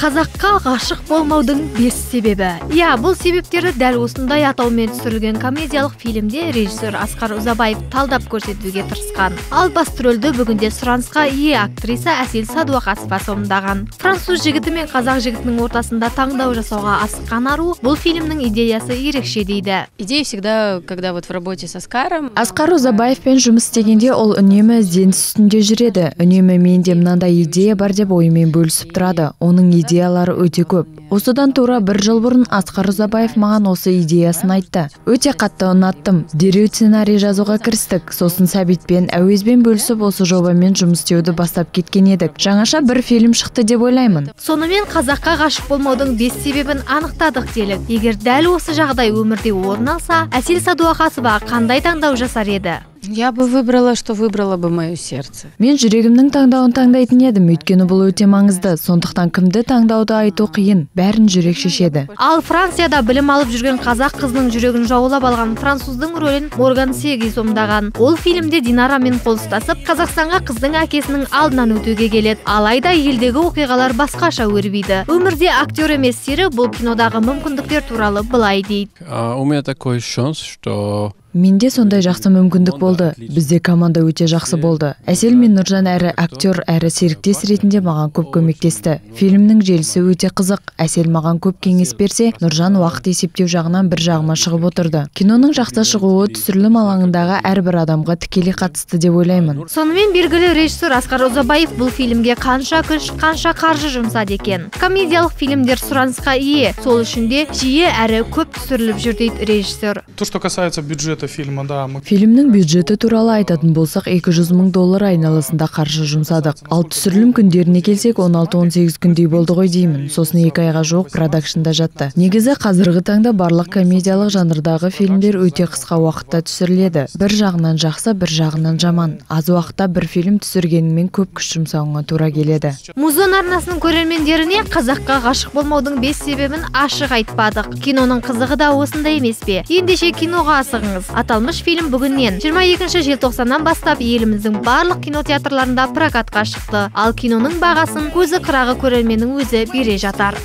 Қазаққа ғашық болмаудың 5 себебі. Иә, бұл себептерді дәл осындай атаумен түсірілген комедиялық фильмде режиссер Асқар Ұзабаев талдап көрсетуге тырысқан. Ал басты рөлді бүгінде сұранысқа ие актриса Әсел Садуақасова сомдаған. Француз жігіті мен қазақ жігітінің ортасында таңдау жасауға асыққан ару бұл фильмнің идеясы ерекше дейді. Идея всегда, когда вот в работе с Аскаром. Асқар Ұзабаевпен жұмыс істегенде ол үнемі ізденіс үстінде жүреді. Үнемі менде мынандай идея бар деп ойымен бөлісіп тұрады. Оның идеялары өте көп. Осыдан тура бір жыл бұрын Асқар Ұзабаев маған осы идеясын айтты. Өте қатты ұнаттым. Дереу сценарий жазуға кірістік. Сосын Сәбитпен, Әуезбен бөлісіп осы жобамен жұмыс істеуді бастап кеткен едік. Жаңаша бір фильм шықты деп ойлаймын. Сонымен қазаққа ғашық болмаудың 5 себебін анықтадық делік. Егер дәл осы жағдай өмірде орын алса, Әсел Садуақасова қандай таңдау жасар еді? Я бы выбрала, что выбрала бы мое сердце. Мен жүрегімнің таңдауын таңдайтын едім, өйткені бұл өте маңызды. Сондықтан кімді таңдауды айту қиын, бәрін жүрек шешеді. Ал Францияда білім алып жүрген қазақ қызының жүрегін жаулап алған француздың рөлін Морган Сеги сомдаған. Ол фильмде Динарамен қол ұстасып, Қазақстанға қыздың әкесінің алдынан өтуге келеді. Алайда елдегі оқиғалар басқаша өрбиді. Өмірде актер емес сері бұл кинодағы мүмкіндіктер туралы былай дейді. У меня такой шанс, что Менде сондай жақсы мүмкіндік болды. Бізде команда өте жақсы болды. Әсел мен Нұржан әрі актер, әрі серіктес ретінде маған көп көмектесті. Фильмнің желісі өте қызық. Әсел маған көп кеңес берсе, Нұржан уақыт есептеу жағынан бір жағыма шығып отырды. Киноның жақсы шығуы түсірілім алаңындағы әрбір адамға тікелей қатысты деп ойлаймын. Сонымен белгілі режиссер Асқар Ұзабаев бұл фильмге қанша күш, қанша қаржы жұмсады екен. Комедиялық фильмдер сұранысқа ие, сол үшін де жиі әрі көп түсіріліп жүр дейді режиссер. То, что касается бюджета фильма, да, мы... Фильмнің бюджеті туралы айтатын болсақ, 200 мың доллар айналасында қаржы жұмсадық. Ал түсірілім күндеріне келсек, 16-18 күндей болды ғой деймін. Сосын 2 айға жуық продакшнда жатты. Негізі қазіргі таңда барлық комедиялық жанрдағы фильмдер өте қысқа уақытта түсіріледі. Бір жағынан жақсы, бір жағынан жаман. Аз уақытта бір фильм түсіргеніңмен көп күш жұмсауыңа тура келеді. Музон арнасының көрермендеріне қазаққа ғашық болмаудың 5 себебін ашық айтпадық. Киноның қызығы да осында емес пе? Ендеше киноға асығыңыз. Аталмыш фильм бүгіннен 22 желтоқсаннан бастап еліміздің барлық кинотеатрларында прокатқа шықты. Ал киноның бағасын көзі қырағы көрерменнің өзі бере жатар.